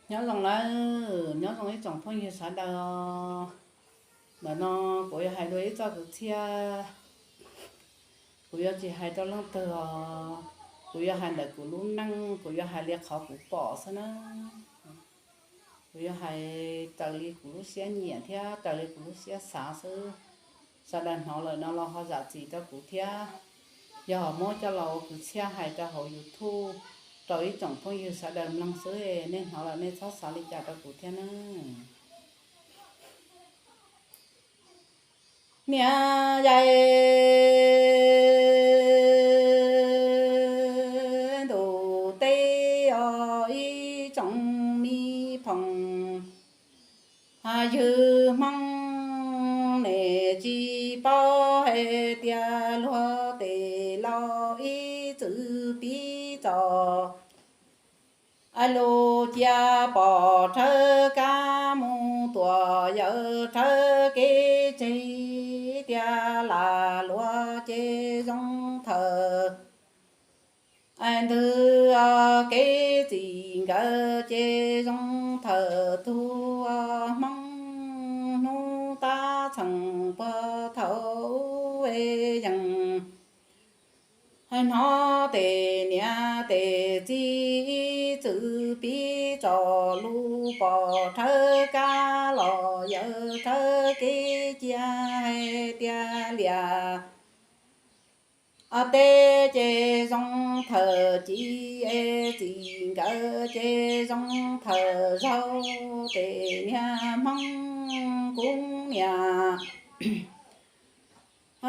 Nyob zoo lawm, nyob zoo ib tsoom phooj ywg sawv daws os. Ntawm no kuv yuav hais dua ib txoj kwv txhiaj, kuv yuav tsis hais rau leej twg os. Kuv yuav hais ntawm kuv lub neej, kuv yuav hais li qhov kuv pom xwb na. Kuv yuav hais raws li kuv lub siab nyiam thiab raws li kuv lub siab xav xwb. Sawv daws hnov lawm no los ho zam txim rau kuv thiab. Yog muab coj los ua kwv txhiaj hais rau hauv YouTube rau ib tsoom phooj ywg sawv daws mloog xwb, nej hnov lawm nej txhob xav li cas rau kuv thiab na. Niam yais ntuj teb os, ib tsoom me phoom ywg Hmoob, nej tsis paub hais tias luag tes laus ib txwm pib txog lub ciaj pom rhawv kab mus tuam yawm rhawv kev tseg tias lam luag ces zoo thawm ntwg kev txij nkawm ces zoo thawm tug Hmoob hnub tab txheem puag thaum yees. Hnov tes niam tes txiv ib txwm pib txog lub pom rhawv kab los yawm rhawv kev cia hais tias liam teb ces zoo thawm ci es txij nkawm ces zoo thawm zaug tes niag Hmoob kuv niam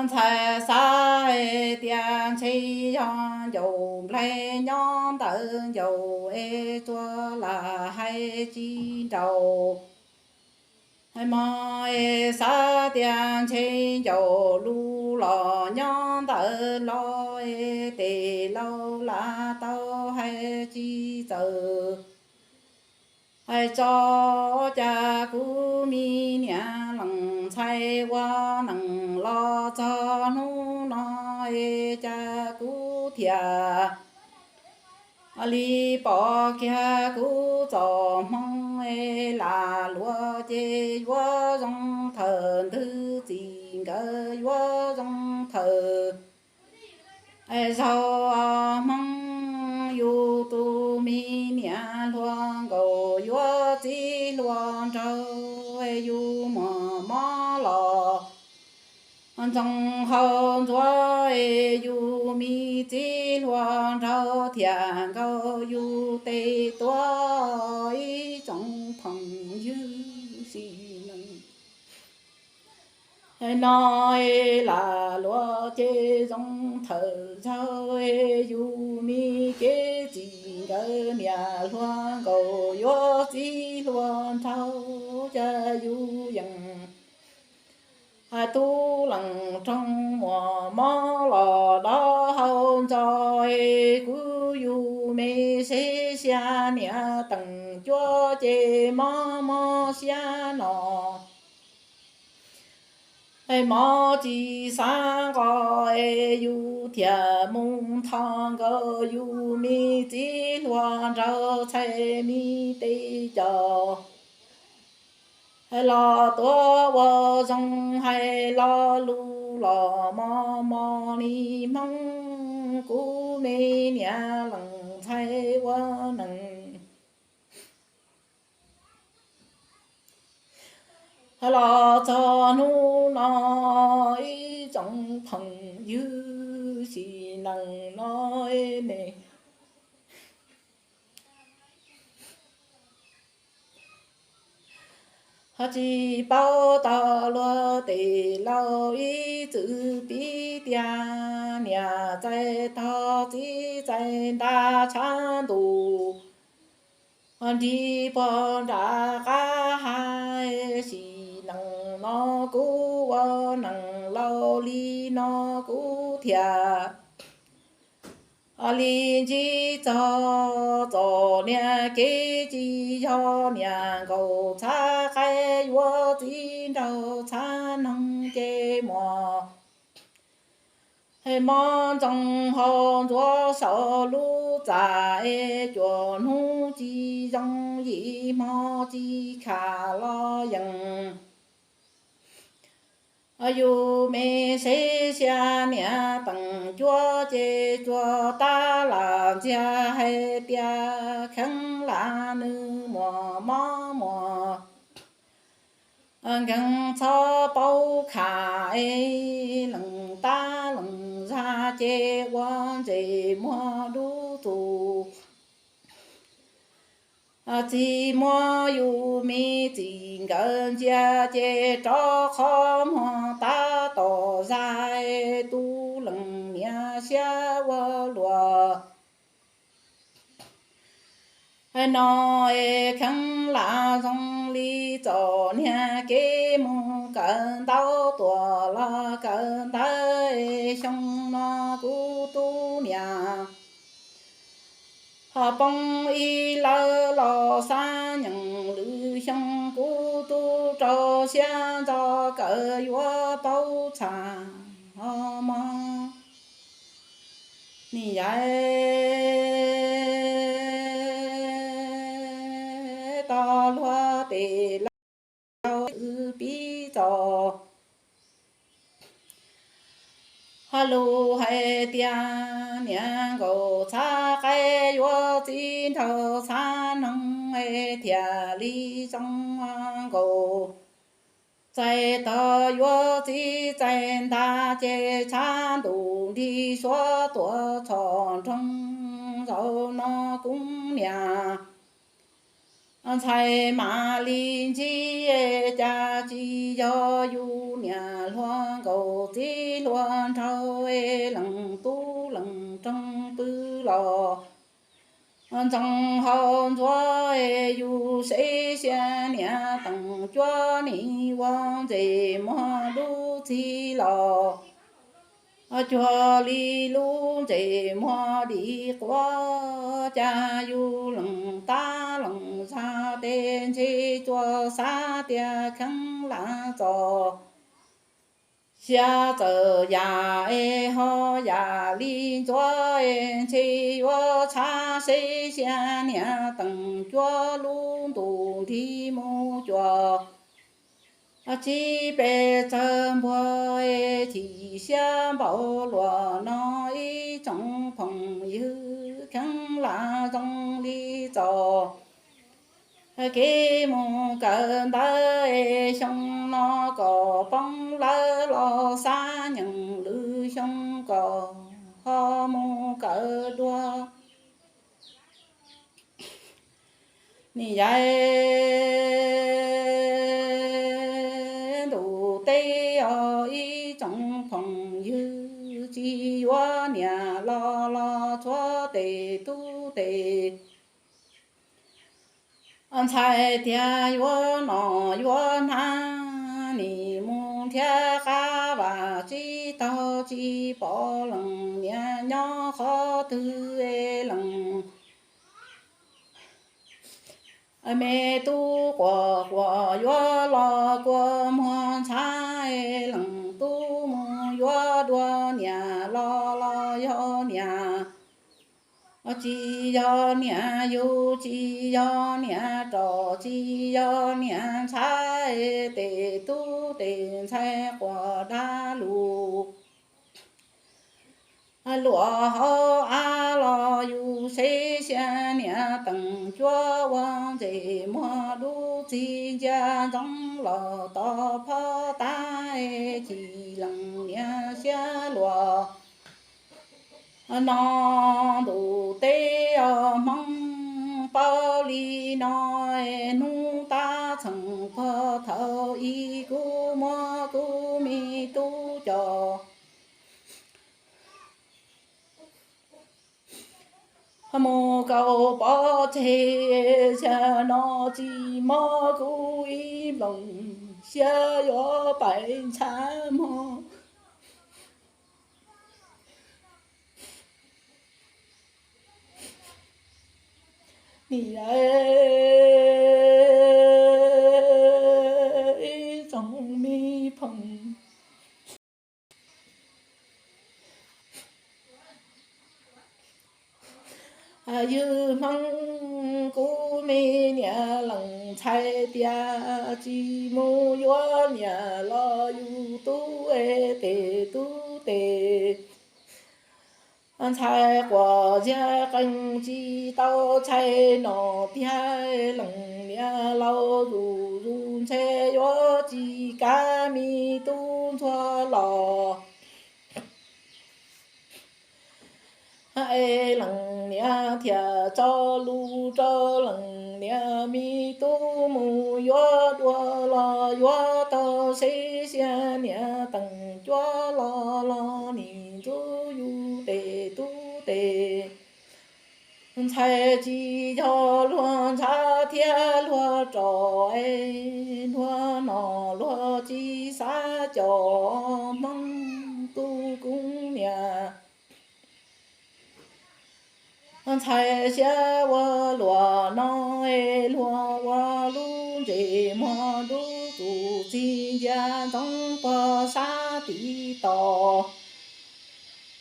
ntxhais xav hais tias ntshe yog ncaus nplaig nyob ntawm ncaus es tsuas lam hais tsis nraus. Hais mog es xav tias ntshe ncaus lus los nyob ntawm los es tes laus lam tau hais tsis txawm. Hais tso cas kuv me niam lees ntxhais ua neej los txog hnub no es cas kuv thiaj li pom kiag kuv txoj hmoo es lam luag ces yuav zoo thawm ntwg txij nkawm yuav zoo thawm zaug Hmoob. Yus tus me niam hluas nkaus yuav txiv hluas nraug es yus muaj mob los ntxoov hau ntxuav es yus me txiv hluas nraug thiaj nkaus yus tes tuav ib tsoom phooj ywg sib neej. Hais no es lam luag ces zoo thawm zaug es yus me kev txij nkawm niam hluas nkaus yuav txiv hluas nraug cas yus yeej hais tub leej roog muaj mob los dob hau ntxo es kuv yus me seb sia niam teem cuab ces mob mob siab no. Es mob tsis xav nqos es yus thiaj mus nthos nkaus yus me txiv hluas nraug txhais me tes cos. Hais los tuav ua zoo hais lo lus los mos mos li Hmoob kuv me niam lees ntxhais ua neej. Hais los txog hnub no ib tsoom phooj ywg sib neej no ne, ho tsis paub tau luag tes laus ib txwm pib tias niam txais tog txiv txais nta tshav ntuj nrig puag nram qab hav. Sib neej no kuv ua neej laus li no kuv thiaj li ntsib txog txom nyem kev tsis yog niam nkaus txhav qaib yuav txiv nraug txhav noog ces muaj Mob ntxoov hau ntxuav saum lub txaj es cuaj hnub tsis zoo, yim hmo tsis kham los yees. Yus me seb xya niam teem cuab ces tsuas tab lam ntxiag hais tias kheev lam nws muaj mob muaj nkeeg txhob paub kham es lees tab lees zag ces ua ntsej muag dub txuj. Txiv muab yus me txij nkawm ntsia ces rov qhov muag tab tom zag, tus leej niam siab ua luaj. No es kheev lam zoo li txom nyem, kev mus kawm ntawv tuaj los kawm ntawv, xyoo no kuv tub niam ho poob ib lawv los xab nyeem, lwm xyoo kuv tub rau siab ntso kawm yuav paub txhaj ho mob. Nim yaiv tog luag tes laus wb pib txog hais lus hais tias niam nkaus txhab qaib yuav txiv nraug txhab noog thiaj li zoo nkaus. Txais tog yuav txiv txais ntag ces txhab ntuj nrig suav tuaj txhom nroog, zaum no kuv niam ntxhais mam li ntsib, cas tsis yog yus niam hluas nkaus txiv hluas nraug, leej tub leej roog pw los ntxoov hau ntxuav, yus seb xya niam teem cuab nim ua ntsej muag dub txig los cuag li lub ntsej muag dim quav, cas yus lees tab lees zag tes ntshe tsuas xav tias kheev lam txom. Xya txawm yam es ho yam li ntxuav es ntshe yuav txhab seb xya niam teem cuab lub ntuj nrig mus cuaj. Tsib peb txawg npuag es chim siab npaum luaj no, ib tsoom phooj ywg kheev lam zoo li txom. Kev mus kawm ntawv es xyoo no kom poob lawv los xab nyeem, lwm xyoo kom ho mus kawm dua. Nim yaiv ntuj teb os, ib tsoom phooj ywg tsis yuav niam los los txhua tes tub tes. Ntxhais tias yuav noj yuav hnav, nim mus nrhiav qab vam tsis taug, tsis pom leej niam nyob qhov twg, leej me tub quas quas yuav los kua muag ntxhab, leej tub mus yuav dua niam los los yog niam. Tsis yog niam yug, tsis yog niam rov, tsis yog niam ntxhab, tes tub tes ntxhais quas dag lus. Luam hauv av los yus seb xya niam teem cuab ua ntsej muag dub txig, ntsia ntsoov los tos phob tab, chim leej niam siab luaj. No ntuj teb os Hmoob, paub li no, hnub tab txheej pog thaum ub kuv muab kuv me tub coj mus kaum pov tseg, xya no tsis mob kuv ib nplooj siab yuav pais ntshav mog. Nim yaiv ib tsoom me phooj Ywg Hmoob kuv me niam leej ntxhais tias tsis mus yuav niam los yus tub es tes tub tes. Ntxhais quas ziag qees tsis tau txhais nom tiag, leej niam laus zuj zus ntxhe yuav tsis kav me tub ntxuag los. Es leej niam thiaj tso lus rau leej niam me tub mus yuav dua los yuav tau seb sia niam teem cuab los los nim ntxub yus tes tub tes. Ntxhais tsis yog luag ntshav thiab luag rov es luag nom luag tsis xav cov Hmoob tub kuv niam. Ntxhais siab ua luam no es luag ua lub ntses muag dub, tus txiv ntsia ntxoov pog sab tiv tos.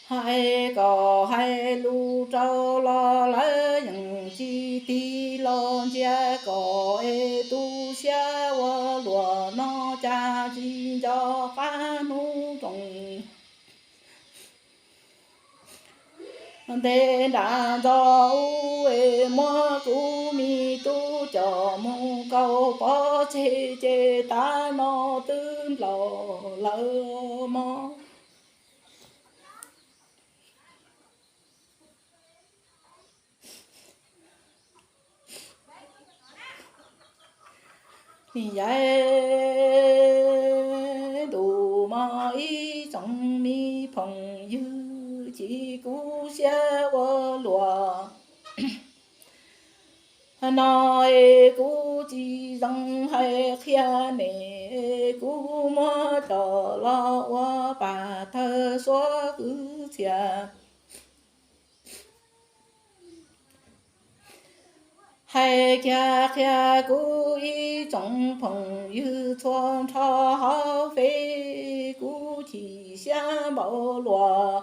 Hais kom hais lus rau los lawv yeej tsis tig los ntsia kom es tu siab ua luam no cas tsis nco qab hnub roos. Ntev nram ntxov ub es muab kuv me tub coj mus kaum pov tseg ces tav no twb nplaum lawm mog. Nim yaib ntus mog ib tsoom me phooj ywg, tsis kub siab ua luam no es kuv tsis zoo hais qhia nej, kuv muab coj los ua pam tawg suab kwv txhiaj. Hais kiag qhia kuv ib tsoom phooj ywg txhua nrho hauv fej, kuv chim siab npaum luam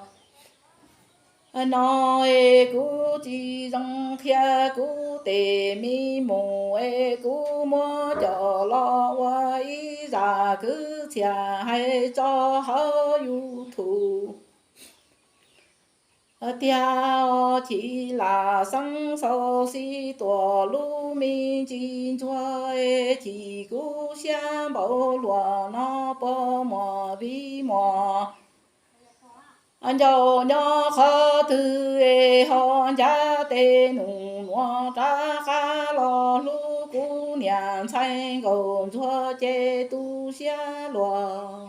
no es kuv tsis zoo qhia kuv tej me mus es kuv muab coj los ua ib zaj kwv txhiaj hais tso hauv YouTube. Tiag os, chim lam xeeb xaus xib tuam lub me ntsis ntsuag, chim kub siab npaum luam no puas muaj viv muaj ncaus nyob qhov twg es ho ncaj tej nus nuav rov qab los hlub kuv niam ntxhais nkaus ntxuag ces tu siab luag.